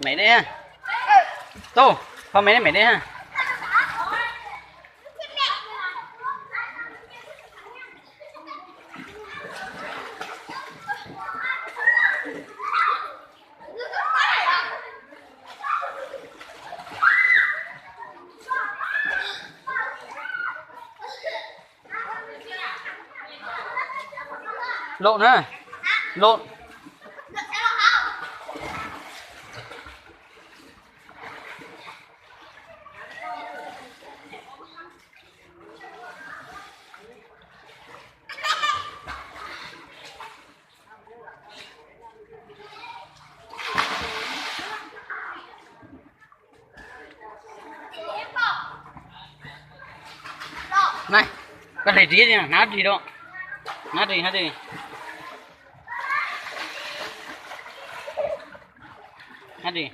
Mem dej, tub, phau mem dej, mem dej. Lom na, lom. Koj hle ris, hnav ris rau, hnav ris, hnav ris, hnav ris.